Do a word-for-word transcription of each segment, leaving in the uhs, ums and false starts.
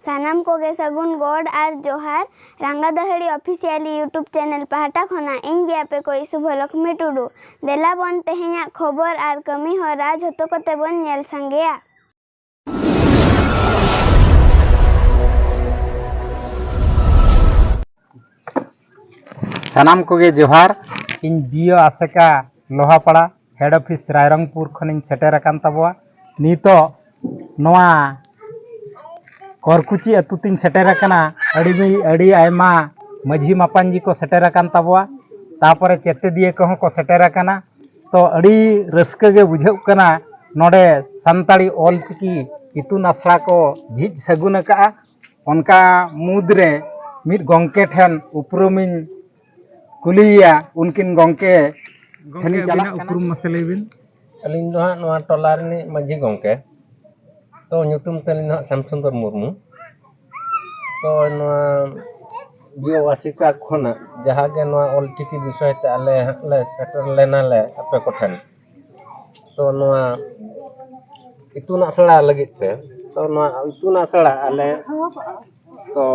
ᱥᱟᱱᱟᱢ ᱠᱚᱜᱮ ᱥᱟᱹᱜᱩᱱ ᱜᱚᱰ ᱟᱨ ᱡᱚᱦᱟᱨ᱾ ᱨᱟᱸᱜᱟ ᱫᱟᱹᱦᱟᱹᱲᱤ ᱚᱯᱷᱤᱥᱤᱭᱟᱞᱤ YouTube ᱪᱮᱱᱮᱞ ᱯᱟᱦᱴᱟ ᱠᱷᱚᱱᱟᱜ ᱤᱧ ᱜᱮ ᱟᱯᱮ ᱠᱚ ᱥᱩᱵᱷᱚᱞᱚᱠᱷᱢᱤ ᱴᱩᱰᱩ᱾ ᱫᱮᱞᱟ ᱵᱚᱱ ᱛᱮᱦᱮᱧᱟᱜ ᱠᱷᱚᱵᱚᱨ ᱟᱨ ᱠᱟᱹᱢᱤ ᱦᱚᱨᱟ ᱡᱷᱚᱛᱚ ᱠᱚᱛᱮ ᱵᱚᱱ ᱧᱮᱞ ᱥᱟᱸᱜᱮᱭᱟ᱾ ᱥᱟᱱᱟᱢ ᱠᱚᱜᱮ ᱡᱚᱦᱟᱨ᱾ ᱤᱧ ᱵᱤ ᱳ ᱟᱥᱮᱠᱟ, ᱞᱳᱦᱟᱯᱟᱲᱟ ᱦᱮᱰ ᱚᱯᱷᱤᱥ ᱨᱟᱭᱨᱚᱝᱯᱩᱨ ᱠᱷᱚᱱᱤᱧ ᱥᱮᱴᱮᱨ ᱟᱠᱟᱱ ᱛᱟᱵᱚᱣᱟ᱾ ᱱᱤᱛᱚᱜ ᱱᱚᱣᱟ ᱠᱚᱨᱠᱩᱪᱤ ᱟᱹᱛᱩ ᱛᱤᱧ ᱥᱮᱴᱮᱨ ᱟᱠᱟᱱᱟ᱾ ᱟᱹᱰᱤ ᱟᱹᱰᱤ ᱟᱭᱢᱟ ᱢᱟᱹᱡᱷᱤ ᱢᱟᱯᱟᱧᱡᱤ ᱠᱚ ᱥᱮᱴᱮᱨ ᱟᱠᱟᱱ ᱛᱟᱵᱚᱣᱟ, ᱛᱟᱯᱚᱨᱮ ᱪᱮᱛᱮᱫᱤᱭᱟᱹ ᱠᱚᱦᱚᱸ ᱠᱚ ᱥᱮᱴᱮᱨ ᱟᱠᱟᱱᱟ᱾ ᱛᱚ ᱟᱹᱰᱤ ᱨᱟᱹᱥᱠᱟᱹ ᱜᱮ ᱵᱩᱡᱷᱟᱹᱜ ᱠᱟᱱᱟ ᱱᱚᱰᱮ ᱥᱟᱱᱛᱟᱲᱤ ᱚᱞ ᱪᱤᱠᱤ ᱤᱛᱩᱱ ᱟᱥᱲᱟ ᱠᱚ ᱡᱷᱤᱡ ᱥᱟᱹᱜᱩᱱ ᱟᱠᱟᱫᱼᱟ᱾ ᱚᱱᱠᱟ ᱢᱩᱫᱽᱨᱮ ᱢᱤᱫ ᱜᱚᱢᱠᱮ ᱴᱷᱮᱱ ᱩᱯᱨᱩᱢᱤᱧ ᱠᱩᱞᱤᱭᱮᱭᱟ᱾ ᱩᱱᱠᱤᱱ ᱜᱚᱢᱠᱮ ᱴᱷᱮᱱᱤᱧ ᱪᱟᱞᱟᱜ ᱠᱟᱱᱟ᱾ ᱩᱯᱨᱩᱢ ᱢᱟᱥᱮ ᱞᱟᱹᱭ ᱵᱤᱱ᱾ ᱟᱹᱞᱤᱧ ᱫᱚ ᱦᱟᱸᱜ ᱱᱚᱣᱟ ᱴᱚᱞᱟ ᱨᱤᱱᱤᱡ ᱢᱟᱹᱡᱷᱤ ᱜᱚᱢᱠᱮ᱾ ᱛᱚ ᱧᱩᱛᱩᱢ ᱛᱟᱹᱞᱤᱧ ᱫᱚ ᱦᱟᱸᱜ ᱥᱟᱢᱥᱩᱱᱫᱚᱨ ᱢᱩᱨᱢᱩ᱾ ᱛᱚ ᱱᱚᱣᱟ ᱵᱤ ᱳ ᱟᱥᱮᱠᱟ ᱠᱷᱚᱱᱟᱜ ᱡᱟᱦᱟᱸ ᱜᱮ ᱱᱚᱣᱟ ᱚᱞ ᱪᱤᱠᱤ ᱵᱤᱥᱚᱭ ᱛᱮ ᱟᱞᱮ ᱦᱟᱸᱜ ᱞᱮ ᱥᱮᱴᱮᱨ ᱞᱮᱱᱟᱞᱮ ᱟᱯᱮ ᱠᱚᱴᱷᱮᱱ᱾ ᱛᱚ ᱱᱚᱣᱟ ᱤᱛᱩᱱ ᱟᱥᱲᱟ ᱞᱟᱹᱜᱤᱫ ᱛᱮ, ᱛᱚ ᱱᱚᱣᱟ ᱤᱛᱩᱱ ᱟᱥᱲᱟ ᱟᱞᱮ ᱛᱚ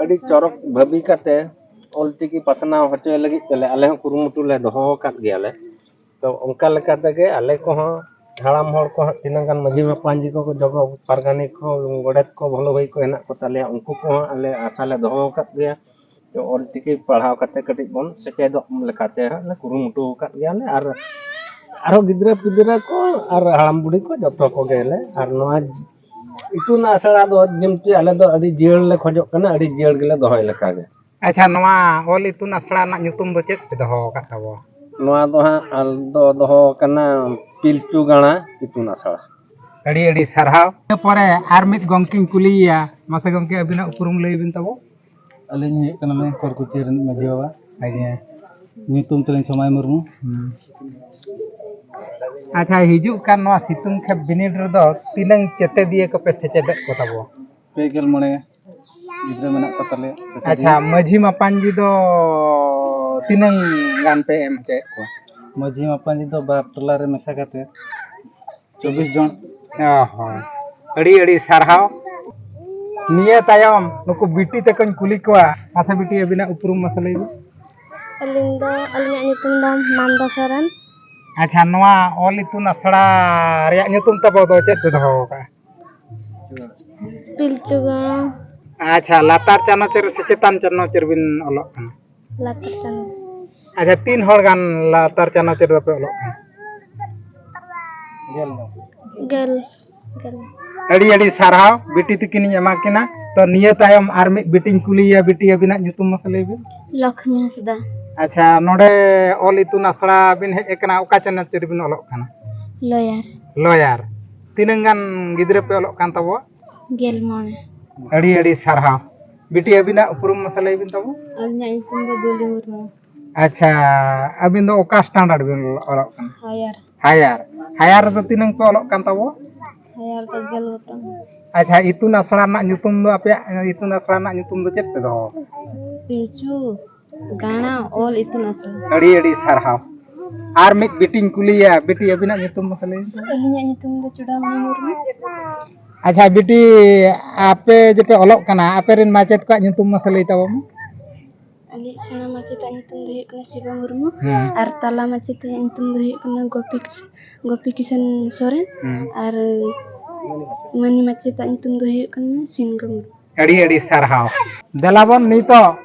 ᱟᱹᱰᱤ ᱪᱚᱨᱚᱠ ᱵᱷᱟᱹᱵᱤ ᱠᱟᱛᱮ ᱚᱞ ᱪᱤᱠᱤ ᱯᱟᱥᱱᱟᱣ ᱦᱚᱪᱚᱭ ᱞᱟᱹᱜᱤᱫ ᱛᱮᱞᱮ ᱟᱞᱮ ᱦᱚᱸ ᱠᱩᱨᱩᱢᱩᱴᱩ ᱞᱮ ᱫᱚᱦᱚ ᱟᱠᱟᱫ ᱜᱮᱭᱟᱞᱮ᱾ ᱛᱚ ᱚᱱᱠᱟ ᱞᱮᱠᱟ ᱛᱮᱜᱮ ᱟᱞᱮ ᱠᱚᱦᱚᱸ ᱦᱟᱲᱟᱢ ᱦᱚᱲ ᱠᱚ ᱦᱟᱸᱜ ᱛᱤᱱᱟᱹᱜ ᱜᱟᱱ ᱢᱟᱹᱡᱷᱤ ᱢᱟᱯᱟᱧᱡᱤ ᱠᱚ, ᱡᱚᱜᱚ ᱯᱟᱨᱜᱟᱱᱤᱠ ᱠᱚ, ᱜᱚᱰᱮᱛ ᱠᱚ, ᱵᱷᱚᱞᱚ ᱵᱷᱟᱹᱭ ᱠᱚ ᱦᱮᱱᱟᱜ ᱠᱚ ᱛᱟᱞᱮᱭᱟ, ᱩᱱᱠᱩ ᱠᱚᱦᱚᱸ ᱟᱞᱮ ᱟᱥᱟ ᱞᱮ ᱫᱚᱦᱚ ᱟᱠᱟᱫ ᱜᱮᱭᱟ᱾ ᱛᱚ ᱚᱞ ᱪᱤᱠᱤ ᱯᱟᱲᱦᱟᱣ ᱠᱟᱛᱮ ᱠᱟᱹᱴᱤᱡ ᱵᱚᱱ ᱥᱮᱪᱮᱫᱚᱜ ᱞᱮᱠᱟᱛᱮ ᱦᱟᱸᱜ ᱞᱮ ᱠᱩᱨᱩᱢᱩᱴᱩ ᱟᱠᱟᱫ ᱜᱮᱭᱟᱞᱮ᱾ ᱟᱨ ᱟᱨᱦᱚᱸ ᱜᱤᱫᱽᱨᱟᱹ ᱯᱤᱫᱽᱨᱟᱹ ᱠᱚ ᱟᱨ ᱦᱟᱲᱟᱢ ᱵᱩᱲᱦᱤ ᱠᱚ ᱡᱚᱛᱚ ᱠᱚᱜᱮ ᱞᱮ, ᱟᱨ ᱱᱚᱣᱟ ᱤᱛᱩᱱ ᱟᱥᱲᱟ ᱫᱚ ᱡᱮᱢᱛᱤ ᱟᱞᱮ ᱫᱚ ᱟᱹᱰᱤ ᱡᱤᱭᱟᱹᱲ ᱞᱮ ᱠᱷᱚᱡᱚᱜ ᱠᱟᱱᱟ, ᱟᱹᱰᱤ ᱡᱤᱭᱟᱹᱲ ᱜᱮᱞᱮ ᱫᱚᱦᱚᱭ ᱞᱮᱠᱟᱜᱮ᱾ ᱟᱪᱪᱷᱟ, ᱱᱚᱣᱟ ᱚᱞ ᱤᱛᱩᱱ ᱟᱥᱲᱟ ᱨᱮᱱᱟᱜ ᱧᱩᱛᱩᱢ ᱫᱚ ᱪᱮᱫ ᱯᱮ ᱫᱚᱦᱚ ᱟᱠᱟᱫ ᱛᱟᱵᱚᱣᱟ? ᱱᱚᱣᱟ ᱫᱚ ᱦᱟᱸᱜ ᱟᱞᱮ ᱫᱚ ᱫᱚᱦᱚ ᱟᱠᱟᱱᱟ ᱯᱤᱞᱪᱩ ᱜᱟᱲᱟ ᱤᱛᱩᱱ ᱟᱥᱲᱟ᱾ ᱟᱹᱰᱤ ᱟᱹᱰᱤ ᱥᱟᱨᱦᱟᱣ᱾ ᱤᱱᱟᱹ ᱯᱚᱨᱮ ᱟᱨ ᱢᱤᱫ ᱜᱚᱢᱠᱮᱧ ᱠᱩᱞᱤᱭᱮᱭᱟ᱾ ᱢᱟᱥᱮ ᱜᱚᱢᱠᱮ, ᱟᱹᱵᱤᱱᱟᱜ ᱩᱯᱨᱩᱢ ᱞᱟᱹᱭ ᱵᱤᱱ ᱛᱟᱵᱚ᱾ ᱟᱹᱞᱤᱧ ᱦᱩᱭᱩᱜ ᱠᱟᱱᱟᱞᱤᱧ ᱠᱚᱨᱠᱩᱪᱤ ᱨᱤᱱᱤᱡ ᱢᱟᱹᱡᱷᱤ ᱵᱟᱵᱟ᱾ ᱟᱪᱪᱷᱟ᱾ ᱧᱩᱛᱩᱢ ᱛᱟᱹᱞᱤᱧ ᱥᱚᱢᱟᱭ ᱢᱩᱨᱢᱩ᱾ ᱦᱩᱸ᱾ ᱟᱪᱪᱷᱟ, ᱦᱤᱡᱩᱜ ᱠᱟᱱ ᱱᱚᱣᱟ ᱥᱤᱛᱩᱝ ᱠᱷᱮᱯ ᱵᱤᱱᱤᱰ ᱨᱮᱫᱚ ᱛᱤᱱᱟᱹᱝ ᱪᱮᱛᱮᱫᱤᱭᱟᱹ ᱠᱚᱯᱮ ᱥᱮᱪᱮᱫᱮᱫ ᱠᱚ ᱛᱟᱵᱚ? ᱯᱮ ᱜᱮᱞ ᱢᱚᱬᱮ ᱜᱤᱫᱽᱨᱟᱹ ᱢᱮᱱᱟᱜ ᱠᱚ ᱛᱟᱞᱮᱭᱟ᱾ ᱟᱪᱪᱷᱟ, ᱢᱟᱹᱡᱷᱤ ᱢᱟᱯᱟᱧᱡᱤ ᱫᱚ ᱛᱤᱱᱟᱹᱝ ᱜᱟᱱ ᱯᱮ ᱮᱢ ᱦᱚᱪᱚᱭᱮᱫ ᱠᱚᱣᱟ? ᱢᱟᱹᱡᱷᱤ ᱢᱟᱯᱟᱧᱡᱤ ᱫᱚ ᱵᱟᱨ ᱴᱚᱞᱟ ᱨᱮ ᱢᱮᱥᱟ ᱠᱟᱛᱮ ᱪᱚᱵᱵᱤᱥ ᱡᱚᱱ᱾ ᱚ ᱦᱚᱸ, ᱟᱹᱰᱤ ᱟᱹᱰᱤ ᱥᱟᱨᱦᱟᱣ᱾ ᱱᱤᱭᱟᱹ ᱛᱟᱭᱚᱢ ᱱᱩᱠᱩ ᱵᱤᱴᱤ ᱛᱟᱠᱚᱧ ᱠᱩᱞᱤ ᱠᱚᱣᱟ᱾ ᱢᱟᱥᱮ ᱵᱤᱴᱤ, ᱟᱹᱵᱤᱱᱟᱜ ᱩᱯᱨᱩᱢ ᱢᱟᱥᱮ ᱞᱟᱹᱭ ᱵᱤᱱ᱾ ᱟᱹᱞᱤᱧ ᱫᱚ, ᱟᱹᱞᱤᱧᱟᱜ ᱧᱩᱛᱩᱢ ᱫᱚ ᱢᱟᱱᱫᱟ ᱥᱚᱨᱮᱱ᱾ ᱟᱪᱪᱷᱟ, ᱱᱚᱣᱟ ᱚᱞ ᱤᱛᱩᱱ ᱟᱥᱲᱟ ᱨᱮᱭᱟᱜ ᱧᱩᱛᱩᱢ ᱛᱟᱵᱚ ᱫᱚ ᱪᱮᱫ ᱯᱮ ᱫᱚᱦᱚ ᱟᱠᱟᱫᱼᱟ? ᱯᱤᱞᱪᱩ ᱜᱟᱲ᱾ ᱟᱪᱪᱷᱟ, ᱞᱟᱛᱟᱨ ᱪᱟᱱᱟᱪ ᱨᱮ ᱥᱮ ᱪᱮᱛᱟᱱ ᱪᱟᱱᱟᱪ ᱨᱮᱵᱤᱱ ᱚᱞᱚᱜ ᱠᱟᱱᱟ? ᱞᱟᱛᱟᱨ ᱪᱟᱱᱟᱪ᱾ ᱟᱪᱪᱷᱟ, ᱛᱤᱱ ᱦᱚᱲ ᱜᱟᱱ ᱞᱟᱛᱟᱨ ᱪᱟᱱᱟᱪ ᱨᱮᱫᱚ ᱯᱮ ᱚᱞᱚᱜ ᱠᱟᱱᱟ? ᱜᱮᱞ᱾ ᱜᱮᱞ᱾ ᱟᱹᱰᱤ ᱟᱹᱰᱤ ᱥᱟᱨᱦᱟᱣ, ᱵᱤᱴᱤ ᱛᱤᱠᱤᱱᱤᱧ ᱮᱢᱟ ᱠᱤᱱᱟ᱾ ᱛᱚ, ᱱᱤᱭᱟᱹ ᱛᱟᱭᱚᱢ ᱟᱨ ᱢᱤᱫ ᱵᱤᱴᱤᱧ ᱠᱩᱞᱤᱭᱮᱭᱟ᱾ ᱵᱤᱴᱤ, ᱟᱹᱵᱤᱱᱟᱜ ᱧᱩᱛᱩᱢ ᱢᱟᱥᱮ ᱞᱟᱹᱭ ᱵᱤᱱ᱾ ᱞᱚᱠᱷᱢᱤ ᱦᱟᱸᱥᱫᱟ᱾ ᱟᱪᱪᱷᱟ, ᱱᱚᱰᱮ ᱚᱞ ᱤᱛᱩᱱ ᱟᱥᱲᱟ ᱵᱤᱱ ᱦᱮᱡ ᱟᱠᱟᱱᱟ, ᱚᱠᱟ ᱪᱟᱱᱟᱪ ᱨᱮᱵᱤᱱ ᱚᱞᱚᱜ ᱠᱟᱱᱟ? ᱞᱚᱭᱟᱨ᱾ ᱞᱚᱭᱟᱨ᱾ ᱛᱤᱱᱟᱹᱝ ᱜᱟᱱ ᱜᱤᱫᱽᱨᱟᱹ ᱯᱮ ᱚᱞᱚᱜ ᱠᱟᱱ ᱛᱟᱵᱚᱣᱟ? ᱜᱮᱞ ᱢᱚᱬᱮ᱾ ᱟᱹᱰᱤ ᱟᱹᱰᱤ ᱥᱟᱨᱦᱟᱣ᱾ ᱵᱤᱴᱤ, ᱟᱹᱵᱤᱱᱟᱜ ᱩᱯᱨᱩᱢ ᱢᱟᱥᱮ ᱞᱟᱹᱭ ᱵᱤᱱ ᱛᱟᱵᱚ᱾ ᱟᱹᱞᱤᱧᱟᱜ ᱧᱩᱛᱩᱢ ᱫᱚ ᱫᱩᱞᱤ ᱢᱩᱨᱢᱩ᱾ ᱟᱪᱪᱷᱟ, ᱟᱹᱵᱤᱱ ᱫᱚ ᱚᱠᱟ standard ᱵᱤᱱ ᱚᱞᱚᱜ ᱠᱟᱱᱟ? ᱦᱟᱭᱟᱨ᱾ ᱦᱟᱭᱟᱨ᱾ ᱦᱟᱭᱟᱨ ᱨᱮᱫᱚ ᱛᱤᱱᱟᱹᱝ ᱯᱮ ᱚᱞᱚᱜ ᱠᱟᱱ ᱛᱟᱵᱚ? ᱦᱟᱭᱟᱨ ᱫᱚ ᱜᱮᱞ ᱜᱚᱴᱟᱝ᱾ ᱟᱪᱪᱷᱟ, ᱤᱛᱩᱱ ᱟᱥᱲᱟ ᱨᱮᱱᱟᱜ ᱧᱩᱛᱩᱢ ᱫᱚ, ᱟᱯᱮᱭᱟᱜ ᱤᱛᱩᱱ ᱟᱥᱲᱟ ᱨᱮᱱᱟᱜ ᱧᱩᱛᱩᱢ ᱫᱚ ᱪᱮᱫ ᱯᱮ ᱫᱚᱦᱚ ᱟᱠᱟᱫᱟ? ᱯᱤᱞᱪᱩ ᱜᱟᱲᱟ ᱚᱞ ᱤᱛᱩᱱ ᱟᱥᱲᱟ᱾ ᱟᱹᱰᱤ ᱟᱹᱰᱤ ᱥᱟᱨᱦᱟᱣ᱾ ᱟᱨ ᱢᱤᱫ ᱵᱤᱴᱤᱧ ᱠᱩᱞᱤᱭᱟ, ᱵᱤᱴᱤ, ᱟᱹᱵᱤᱱᱟᱜ ᱧᱩᱛᱩᱢ ᱢᱟᱥᱮ ᱞᱟᱹᱭ ᱢᱮ᱾ ᱟᱹᱞᱤᱧᱟᱜ ᱧᱩᱛᱩᱢ ᱫᱚ ᱪᱩᱰᱟᱢᱚᱱᱤ ᱢᱩᱨᱢᱩ᱾ ᱟᱪᱪᱷᱟ ᱵᱤᱴᱤ, ᱟᱯᱮ ᱡᱮᱯᱮ ᱚᱞᱚᱜ ᱠᱟᱱᱟ, ᱟᱯᱮ ᱨᱮᱱ ᱢᱟᱪᱮᱫ ᱠᱚᱣᱟᱜ ᱧᱩᱛᱩᱢ ᱢᱟᱥᱮ ᱞᱟᱹᱭ ᱛᱟᱵᱚᱱ ᱢᱮ᱾ ᱟᱞᱮ ᱥᱮᱬᱟ ᱢᱟᱪᱮᱫᱟᱜ ᱧᱩᱛᱩᱢ ᱫᱚ ᱦᱩᱭᱩᱜ ᱠᱟᱱᱟ ᱥᱤᱵᱟ ᱢᱩᱨᱢᱩ᱾ ᱦᱮᱸ᱾ ᱟᱨ ᱛᱟᱞᱟ ᱢᱟᱪᱮᱫᱟᱜ ᱧᱩᱛᱩᱢ ᱫᱚ ᱦᱩᱭᱩᱜ ᱠᱟᱱᱟ ᱜᱳᱯᱤ ᱠᱨᱤᱥ-, ᱜᱳᱯᱤ ᱠᱤᱥᱚᱱ ᱥᱚᱨᱮᱱ᱾ ᱦᱮᱸ᱾ ᱟᱨ ᱢᱟᱹᱱᱤ ᱢᱟᱪᱮᱫᱟᱜ ᱧᱩᱛᱩᱢ ᱫᱚ ᱦᱩᱭᱩᱜ ᱠᱟᱱᱟ ᱥᱤᱱᱜᱚ ᱢᱩᱨᱢᱩ᱾ ᱟᱹᱰᱤ ᱟᱹᱰᱤ ᱥᱟᱨᱦᱟᱣ᱾ ᱫᱮᱞᱟ ᱵᱚᱱ ᱱᱤᱛᱚᱜ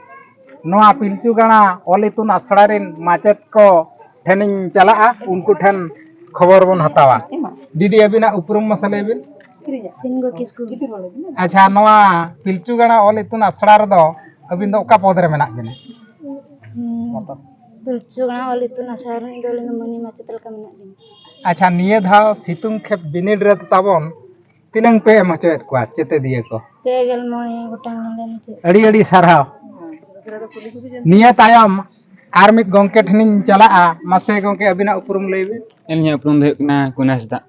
ᱱᱚᱣᱟ ᱯᱤᱞᱪᱩ ᱜᱟᱲᱟ ᱚᱞ ᱤᱛᱩᱱ ᱟᱥᱲᱟ ᱨᱮᱱ ᱢᱟᱪᱮᱫ ᱠᱚ ᱴᱷᱮᱱᱤᱧ ᱪᱟᱞᱟᱜᱼᱟ, ᱩᱱᱠᱩ ᱴᱷᱮᱱ ᱠᱷᱚᱵᱚᱨ ᱵᱚᱱ ᱦᱟᱛᱟᱣᱟ᱾ ᱫᱤᱫᱤ, ᱟᱹᱵᱤᱱᱟᱜ ᱩᱯᱨᱩᱢ ᱢᱟᱥᱮ ᱞᱟᱹᱭ ᱵᱤᱱ᱾ ᱥᱤᱱᱜᱚ ᱠᱤᱥᱠᱩ᱾ ᱟᱪᱪᱷᱟ, ᱱᱚᱣᱟ ᱯᱤᱞᱪᱩ ᱜᱟᱲᱟ ᱚᱞ ᱤᱛᱩᱱ ᱟᱥᱲᱟ ᱨᱮᱫᱚ ᱟᱹᱵᱤᱱ ᱫᱚ ᱚᱠᱟ ᱯᱚᱫᱽ ᱨᱮ ᱢᱮᱱᱟᱜ ᱵᱤᱱᱟ? ᱦᱩᱸ, ᱯᱤᱞᱪᱩ ᱜᱟᱲᱟ ᱚᱞ ᱤᱛᱩᱱ ᱟᱥᱲᱟ ᱨᱮ ᱫᱚ ᱟᱹᱞᱤᱧ ᱫᱚ ᱢᱟᱹᱱᱤ ᱢᱟᱪᱮᱫ ᱞᱮᱠᱟ ᱢᱮᱱᱟᱜ ᱞᱤᱧᱟ᱾ ᱟᱪᱪᱷᱟ, ᱱᱤᱭᱟᱹ ᱫᱷᱟᱣ ᱥᱤᱛᱩᱝ ᱠᱷᱮᱯ ᱵᱤᱱᱤᱰ ᱨᱮ ᱛᱟᱵᱚᱱ ᱛᱤᱱᱟᱹᱝ ᱯᱮ ᱮᱢ ᱦᱚᱪᱚᱭᱮᱫ ᱠᱚᱣᱟ ᱪᱮᱛᱮᱫᱤᱭᱟᱹ ᱠᱚ? ᱯᱮ ᱜᱮᱞ ᱢᱚᱬᱮ ᱜᱚᱴᱟᱝ ᱞᱮ ᱢᱩᱪᱟᱹᱫ᱾ ᱟᱹᱰᱤ ᱟᱹᱰᱤ ᱥᱟᱨᱦᱟᱣ᱾ ᱱᱤᱭᱟᱹ ᱛᱟᱭᱚᱢ ᱟᱨ ᱢᱤᱫ ᱜᱚᱢᱠᱮ ᱴᱷᱮᱱᱤᱧ ᱪᱟᱞᱟᱜᱼᱟ᱾ ᱢᱟᱥᱮ ᱜᱚᱢᱠᱮ, ᱟᱹᱵᱤᱱᱟᱜ ᱩᱯᱨᱩᱢ ᱞᱟᱹᱭ ᱵᱤᱱ᱾ ᱟᱹᱞᱤᱧᱟᱜ ᱩᱯᱨᱩᱢ ᱫᱚ ᱦᱩᱭᱩᱜ ᱠᱟᱱᱟ ᱠᱩᱱᱟᱹᱥ ᱫᱟᱜ᱾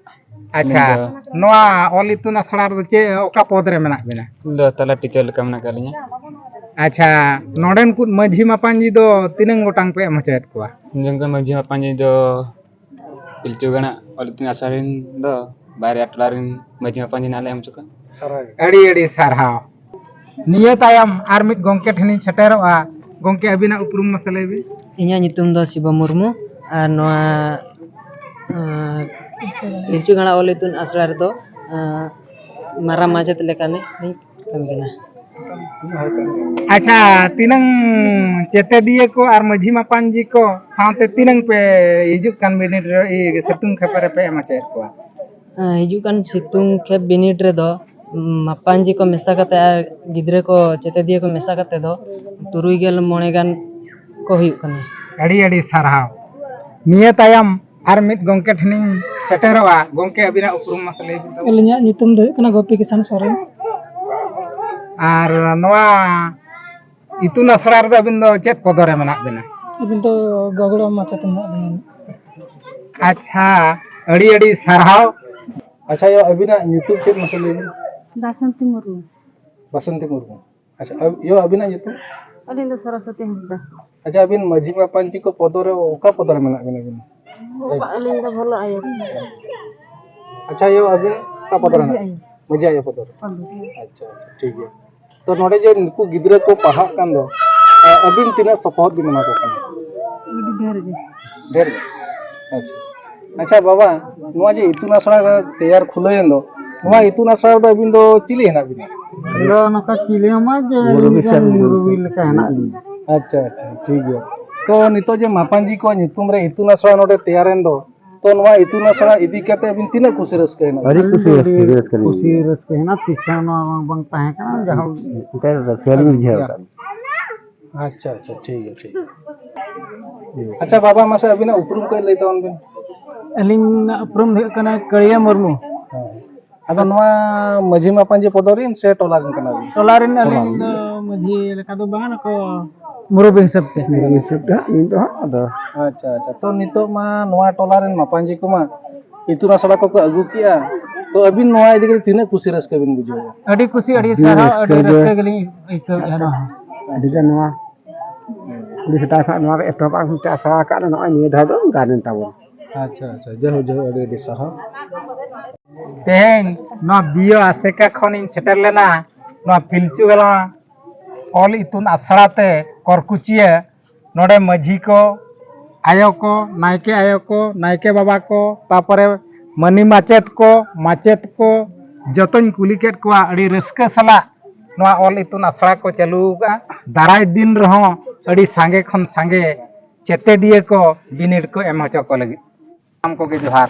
ᱟᱪᱪᱷᱟ, ᱟᱹᱞᱤᱧ ᱫᱚ ᱱᱚᱣᱟ ᱚᱞ ᱤᱛᱩᱱ ᱟᱥᱲᱟ ᱨᱮᱫᱚ ᱪᱮᱫ, ᱚᱠᱟ ᱯᱚᱫᱽ ᱨᱮ ᱢᱮᱱᱟᱜ ᱵᱤᱱᱟ? ᱤᱧ ᱫᱚ ᱛᱟᱞᱟ ᱴᱤᱪᱟᱨ ᱞᱮᱠᱟ ᱢᱮᱱᱟᱜ ᱟᱠᱟᱫ ᱞᱤᱧᱟ᱾ ᱟᱪᱪᱷᱟ, ᱱᱚᱰᱮᱱ ᱠᱚ ᱢᱟᱹᱡᱷᱤ ᱢᱟᱯᱟᱧᱡᱤ ᱫᱚ ᱛᱤᱱᱟᱹᱝ ᱜᱚᱴᱟᱝ ᱯᱮ ᱮᱢ ᱦᱚᱪᱚᱭᱮᱫ ᱠᱚᱣᱟ? ᱤᱧ ᱫᱚ ᱢᱟᱹᱡᱷᱤ ᱢᱟᱯᱟᱧᱡᱤ ᱫᱚ ᱯᱤᱞᱪᱩ ᱜᱟᱲᱟ ᱚᱞ ᱤᱛᱩᱱ ᱟᱥᱲᱟ ᱨᱮᱱ ᱫᱚ ᱵᱟᱨᱭᱟ ᱴᱚᱞᱟ ᱨᱮᱱ ᱢᱟᱹᱡᱷᱤ ᱢᱟᱯᱟᱧᱡᱤ ᱱᱟᱦᱟᱜ ᱞᱮ ᱮᱢ ᱦᱚᱪᱚ ᱠᱚᱣᱟ᱾ ᱟᱹᱰᱤ ᱟᱹᱰᱤ ᱥᱟᱨᱦᱟᱣ᱾ ᱱᱤᱭᱟᱹ ᱛᱟᱭᱚᱢ ᱟᱨ ᱢᱤᱫ ᱜᱚᱢᱠᱮ ᱴᱷᱮᱱᱤᱧ ᱥᱮᱴᱮᱨᱚᱜᱼᱟ᱾ ᱜᱚᱢᱠᱮ, ᱟᱹᱵᱤᱱᱟᱜ ᱩᱯᱨᱩᱢ ᱢᱟᱥᱮ ᱞᱟᱹᱭ ᱵᱤᱱ᱾ ᱤᱧᱟᱹᱜ ᱧᱩᱛᱩᱢ ᱫᱚ ᱥᱤᱵᱚ ᱢᱩᱨᱢᱩ ᱟᱨ ᱱᱚᱣᱟ, ᱟᱸ, ᱯᱤᱞᱪᱩ ᱜᱟᱲᱟ ᱚᱞ ᱤᱛᱩᱱ ᱟᱥᱲᱟ ᱨᱮᱫᱚ, ᱟᱸ, ᱢᱟᱨᱟᱝ ᱢᱟᱪᱮᱫ ᱞᱮᱠᱟᱱᱤᱡ ᱞᱤᱧ ᱠᱟᱹᱢᱤ ᱠᱟᱱᱟ᱾ ᱟᱪᱪᱷᱟ, ᱛᱤᱱᱟᱹᱝ ᱪᱮᱛᱮᱫᱤᱭᱟᱹ ᱠᱚ ᱟᱨ ᱢᱟᱹᱡᱷᱤ ᱢᱟᱯᱟᱧᱡᱤ ᱠᱚ ᱥᱟᱶᱛᱮ ᱛᱤᱱᱟᱹᱝ ᱯᱮ ᱦᱤᱡᱩᱜ ᱠᱟᱱ ᱵᱤᱱᱤᱰ ᱨᱮ, ᱤᱭᱟᱹ, ᱥᱤᱛᱩᱝ ᱠᱷᱮᱯ ᱨᱮᱯᱮ ᱮᱢ ᱦᱚᱪᱚᱭᱮᱫ ᱠᱚᱣᱟ? ᱦᱮᱸ, ᱦᱤᱡᱩᱜ ᱠᱟᱱ ᱥᱤᱛᱩᱝ ᱠᱷᱮᱯ ᱵᱤᱱᱤᱰ ᱨᱮᱫᱚ, ᱩᱸ, ᱢᱟᱯᱟᱧᱡᱤ ᱠᱚ ᱢᱮᱥᱟ ᱠᱟᱛᱮ ᱟᱨ ᱜᱤᱫᱽᱨᱟᱹ ᱠᱚ ᱪᱮᱛᱮᱫᱤᱭᱟᱹ ᱠᱚ ᱢᱮᱥᱟ ᱠᱟᱛᱮ ᱫᱚ ᱛᱩᱨᱩᱭ ᱜᱮᱞ ᱢᱚᱬᱮ ᱜᱟᱱ ᱠᱚ ᱦᱩᱭᱩᱜ ᱠᱟᱱᱟ᱾ ᱟᱹᱰᱤ ᱟᱹᱰᱤ ᱥᱟᱨᱦᱟᱣ᱾ ᱱᱤᱭᱟᱹ ᱛᱟᱭᱚᱢ ᱟᱨ ᱢᱤᱫ ᱜᱚᱢᱠᱮ ᱴᱷᱮᱱᱤᱧ ᱥᱮᱴᱮᱨᱚᱜᱼᱟ᱾ ᱜᱚᱢᱠᱮ, ᱟᱹᱵᱤᱱᱟᱜ ᱩᱯᱨᱩᱢ ᱢᱟᱥᱮ ᱞᱟᱹᱭ ᱵᱤᱱ ᱛᱟᱵᱚᱱ᱾ ᱟᱹᱞᱤᱧᱟᱜ ᱧᱩᱛᱩᱢ ᱫᱚ ᱦᱩᱭᱩᱜ ᱠᱟᱱᱟ ᱜᱳᱯᱤ ᱠᱤᱥᱟᱱ ᱥᱚᱨᱮᱱ᱾ ᱟᱨ ᱱᱚᱣᱟ ᱤᱛᱩᱱ ᱟᱥᱲᱟ ᱨᱮᱫᱚ ᱟᱹᱵᱤᱱ ᱫᱚ ᱪᱮᱫ ᱯᱚᱫᱚ ᱨᱮ ᱢᱮᱱᱟᱜ ᱵᱤᱱᱟ? ᱟᱹᱵᱤᱱ ᱫᱚ ᱜᱟᱹᱠᱷᱩᱲᱤᱭᱟᱹ ᱢᱟᱪᱮᱛ ᱢᱮᱱᱟᱜ ᱵᱤᱱᱟ᱾ ᱟᱪᱪᱷᱟ, ᱟᱹᱰᱤ ᱟᱹᱰᱤ ᱥᱟᱨᱦᱟᱣ᱾ ᱟᱪᱪᱷᱟ, ᱭᱟ, ᱟᱹᱵᱤᱱᱟᱜ ᱧᱩᱛᱩᱢ ᱪᱮᱫ ᱢᱟᱥᱮ ᱞᱟᱹᱭ ᱵᱤᱱ? ᱵᱟᱥᱚᱱᱛᱤ ᱢᱩᱨᱢᱩ᱾ ᱵᱟᱥᱚᱱᱛᱤ ᱢᱩᱨᱢᱩ᱾ ᱟᱪᱪᱷᱟ, ᱟᱵ-, ᱭᱟ, ᱟᱹᱵᱤᱱᱟᱜ ᱧᱩᱛᱩᱢ? ᱟᱹᱞᱤᱧ ᱫᱚ ᱥᱚᱨᱚᱥᱚᱛᱤ ᱦᱟᱸᱥᱫᱟ᱾ ᱟᱪᱪᱷᱟ, ᱟᱹᱵᱤᱱ ᱢᱟᱹᱡᱷᱤ ᱢᱟᱯᱟᱧᱡᱤ ᱠᱚ ᱯᱚᱫᱚ ᱨᱮ ᱚᱠᱟ ᱯᱚᱫᱚ ᱨᱮ ᱢᱮᱱᱟᱜ ᱵᱤᱱᱟ ᱟᱹᱵᱤᱱ? ᱟᱹᱞᱤᱧ ᱫᱚ ᱵᱷᱚᱞᱚ ᱟᱭᱳ᱾ ᱟᱪᱪᱷᱟ, ᱭᱟ, ᱟᱹᱵᱤᱱ ᱚᱠᱟ ᱯᱚᱫᱚ ᱨᱮ ᱢᱟᱹᱡᱷᱤ ᱢᱮᱱᱟᱜ? ᱟᱭᱳ᱾ ᱢᱟᱹᱡᱷᱤ ᱟᱭᱳ ᱯᱚᱫᱚ ᱨᱮ᱾ ᱯᱚᱫᱚ᱾ ᱟᱪᱪᱷᱟ, ᱟᱪᱪᱷᱟ, ᱴᱷᱤᱠ ᱜᱮᱭᱟ᱾ ᱛᱚ, ᱱᱚᱰᱮ ᱡᱮ ᱱᱩᱠᱩ ᱜᱤᱫᱽᱨᱟᱹ ᱠᱚ ᱯᱟᱲᱦᱟᱜ ᱠᱟᱱ ᱫᱚ, ᱟᱹᱵᱤᱱ ᱛᱤᱱᱟᱹᱜ ᱥᱚᱯᱚᱦᱚᱫ ᱵᱤᱱ ᱮᱢᱟ ᱠᱚ ᱠᱟᱱᱟ? ᱟᱹᱰᱤ ᱰᱷᱮᱨ ᱜᱮ᱾ ᱰᱷᱮᱨ ᱜᱮ? ᱟᱪᱪᱷᱟ᱾ ᱟᱪᱪᱷᱟ ᱵᱟᱵᱟ, ᱱᱚᱣᱟ ᱡᱮ ᱤᱛᱩᱱ ᱟᱥᱲᱟ ᱛᱮᱭᱟᱨ ᱠᱷᱩᱞᱟᱹᱣᱮᱱ ᱫᱚ, ᱱᱚᱣᱟ ᱤᱛᱩᱱ ᱟᱥᱲᱟ ᱨᱮᱫᱚ ᱟᱹᱵᱤᱱ ᱫᱚ ᱪᱤᱞᱤ ᱦᱮᱱᱟᱜ ᱵᱤᱱᱟ? ᱟᱹᱞᱤᱧ ᱫᱚ ᱱᱚᱝᱠᱟ ᱪᱤᱞᱤ ᱦᱚᱸ ᱵᱟᱝ, ᱡᱮ ᱟᱹᱞᱤᱧ ᱫᱚ ᱢᱩᱨᱩᱵᱤ ᱞᱮᱠᱟ ᱦᱮᱱᱟᱜ ᱞᱤᱧᱟ᱾ ᱟᱪᱪᱷᱟ, ᱟᱪᱪᱷᱟ, ᱴᱷᱤᱠ ᱜᱮᱭᱟ᱾ ᱛᱚ, ᱱᱤᱛᱚᱜ ᱡᱮ ᱢᱟᱯᱟᱧᱡᱤ ᱠᱚᱣᱟᱜ ᱧᱩᱛᱩᱢ ᱨᱮ ᱤᱛᱩᱱ ᱟᱥᱲᱟ ᱱᱚᱰᱮ ᱛᱮᱭᱟᱨᱮᱱ ᱫᱚ, ᱛᱚ, ᱱᱚᱣᱟ ᱤᱛᱩᱱ ᱟᱥᱲᱟ ᱤᱫᱤ ᱠᱟᱛᱮ ᱟᱹᱵᱤᱱ ᱛᱤᱱᱟᱹᱜ ᱠᱩᱥᱤ ᱨᱟᱹᱥᱠᱟᱹ ᱦᱮᱱᱟᱜ ᱵᱤᱱᱟ? ᱟᱹᱰᱤ ᱠᱩᱥᱤ ᱨᱟᱹᱥᱠᱟᱹ ᱜᱮ ᱨᱟᱹᱥᱠᱟᱹ ᱠᱩᱥᱤ ᱞᱤᱧ ᱨᱟᱹᱥᱠᱟᱹ ᱦᱮᱱᱟᱜ, ᱛᱤᱥ ᱦᱚᱸ ᱱᱚᱣᱟ ᱵᱟᱝ, ᱵᱟᱝ ᱛᱟᱦᱮᱸ ᱠᱟᱱᱟ, ᱡᱟᱦᱟᱸ ᱮᱱᱛᱮ ᱨᱟᱹᱥᱠᱟᱹ ᱞᱤᱧ ᱵᱩᱡᱷᱟᱹᱣ ᱠᱟᱫᱟ᱾ ᱟᱪᱪᱷᱟ, ᱟᱪᱪᱷᱟ, ᱴᱷᱤᱠ ᱜᱮᱭᱟ, ᱴᱷᱤᱠ ᱜᱮᱭᱟ᱾ ᱟᱪᱪᱷᱟ ᱵᱟᱵᱟ, ᱢᱟᱥᱮ ᱟᱹᱵᱤᱱᱟᱜ ᱩᱯᱨᱩᱢ ᱠᱟᱹᱡ ᱞᱟᱹᱭ ᱛᱟᱵᱚᱱ ᱵᱤᱱ᱾ ᱟᱹᱞᱤᱧᱟᱜ ᱩᱯᱨᱩᱢ ᱫᱚ ᱦᱩᱭᱩᱜ ᱠᱟᱱᱟ ᱠᱟᱹᱲᱤᱭᱟᱹ ᱢᱩᱨᱢᱩ᱾ ᱦᱮᱸ᱾ ᱟᱫᱚ ᱱᱚᱣᱟ ᱢᱟᱹᱡᱷᱤ ᱢᱟᱯᱟᱧᱡᱤ ᱯᱚᱫᱚ ᱨᱮᱱ ᱥᱮ ᱴᱚᱞᱟ ᱨᱮᱱ ᱠᱟᱱᱟ ᱵᱤᱱ? ᱴᱚᱞᱟ ᱨᱮᱱ ᱟᱹᱞᱤᱧ ᱴᱚᱞᱟ ᱨᱮᱱ᱾ ᱫᱚ ᱢᱟᱹᱡᱷᱤ ᱞᱮᱠᱟ ᱫᱚ ᱵᱟᱝᱟ, ᱱᱩᱠᱩ ᱢᱩᱨᱩᱵ ᱦᱤᱥᱟᱹᱵ ᱛᱮ᱾ ᱢᱩᱨᱩᱵ ᱦᱤᱥᱟᱹᱵ ᱛᱮ ᱦᱟᱸᱜ ᱱᱤᱛ ᱫᱚ ᱦᱟᱸᱜ ᱟᱫᱚ᱾ ᱟᱪᱪᱷᱟ, ᱟᱪᱪᱷᱟ᱾ ᱛᱚ, ᱱᱤᱛᱚᱜ ᱢᱟ ᱱᱚᱣᱟ ᱴᱚᱞᱟ ᱨᱮᱱ ᱢᱟᱯᱟᱧᱡᱤ ᱠᱚᱢᱟ ᱤᱛᱩᱱ ᱟᱥᱲᱟ ᱠᱚᱠᱚ ᱟᱹᱜᱩ ᱠᱮᱜᱼᱟ᱾ ᱛᱚ, ᱟᱹᱵᱤᱱ ᱱᱚᱣᱟ ᱤᱫᱤ ᱠᱟᱛᱮ ᱛᱤᱱᱟᱹᱜ ᱠᱩᱥᱤ ᱨᱟᱹᱥᱠᱟᱹ ᱵᱤᱱ ᱵᱩᱡᱷᱟᱹᱣᱟ? ᱟᱹᱰᱤ ᱠᱩᱥᱤ, ᱟᱹᱰᱤ ᱟᱹᱰᱤ ᱥᱟᱨᱦᱟᱣ, ᱟᱹᱰᱤ ᱨᱟᱹᱥᱠᱟᱹ ᱜᱮ᱾ ᱨᱟᱹᱥᱠᱟᱹ ᱜᱮᱞᱤᱧ ᱟᱹᱭᱠᱟᱹᱣᱮᱫᱼᱟ ᱱᱚᱣᱟ ᱦᱚᱸ᱾ ᱟᱹᱰᱤ ᱜᱟᱱ ᱱᱚᱣᱟ ᱟᱹᱰᱤ ᱥᱮᱫᱟᱭ ᱠᱷᱚᱱ ᱱᱚᱣᱟ ᱨᱮ ᱮᱛᱚᱦᱚᱵ ᱟᱨ ᱢᱤᱫᱴᱮᱱ ᱟᱥᱲᱟ ᱟᱠᱟᱫ ᱞᱮ, ᱱᱚᱜᱼᱚᱭ ᱱᱤᱭᱟᱹ ᱫᱷᱟᱣ ᱫᱚ ᱜᱟᱱ ᱮᱱ ᱛᱟᱵᱚᱱᱟ᱾ ᱟᱪᱪᱷᱟ, ᱟᱪᱪᱷᱟ᱾ ᱡᱟᱭᱦᱳᱠ, ᱡᱟᱭᱦᱳᱠ, ᱟᱹᱰᱤ ᱟᱹᱰᱤ ᱥᱟᱨᱦᱟᱣ᱾ ᱛᱮᱦᱮᱧ ᱱᱚᱣᱟ ᱵᱤᱭᱳ ᱟᱥᱮᱠᱟ ᱠᱷᱚᱱᱤᱧ ᱥᱮᱴᱮᱨ ᱞᱮᱱᱟ ᱱᱚᱣᱟ ᱯᱤᱞᱪᱩ ᱜᱟᱞᱟᱝ ᱚᱞ ᱤᱛᱩᱱ ᱟᱥᱲᱟ ᱛᱮ ᱠᱚᱨᱠᱩᱪᱤᱭᱟᱹ᱾ ᱱᱚᱰᱮ ᱢᱟᱹᱡᱷᱤ ᱠᱚ, ᱟᱭᱳ ᱠᱚ, ᱱᱟᱭᱠᱮ ᱟᱭᱳ ᱠᱚ, ᱱᱟᱭᱠᱮ ᱵᱟᱵᱟ ᱠᱚ, ᱛᱟᱯᱚᱨᱮ ᱢᱟᱹᱱᱤ ᱢᱟᱪᱮᱫ ᱠᱚ, ᱢᱟᱪᱮᱫ ᱠᱚ, ᱡᱚᱛᱚᱧ ᱠᱩᱞᱤ ᱠᱮᱫ ᱠᱚᱣᱟ᱾ ᱟᱹᱰᱤ ᱨᱟᱹᱥᱠᱟᱹ ᱥᱟᱞᱟᱜ ᱱᱚᱣᱟ ᱚᱞ ᱤᱛᱩᱱ ᱟᱥᱲᱟ ᱠᱚ ᱪᱟᱹᱞᱩ ᱟᱠᱟᱫᱼᱟ᱾ ᱫᱟᱨᱟᱭ ᱫᱤᱱ ᱨᱮᱦᱚᱸ ᱟᱹᱰᱤ ᱥᱟᱸᱜᱮ ᱠᱷᱚᱱ ᱥᱟᱸᱜᱮ ᱪᱮᱛᱮᱫᱤᱭᱟᱹ ᱠᱚ ᱵᱤᱱᱤᱰ ᱠᱚ ᱮᱢ ᱦᱚᱪᱚ ᱠᱚ ᱞᱟᱹᱜᱤᱫ᱾ ᱥᱟᱱᱟᱢ ᱠᱚᱜᱮ ᱡᱚᱦᱟᱨ᱾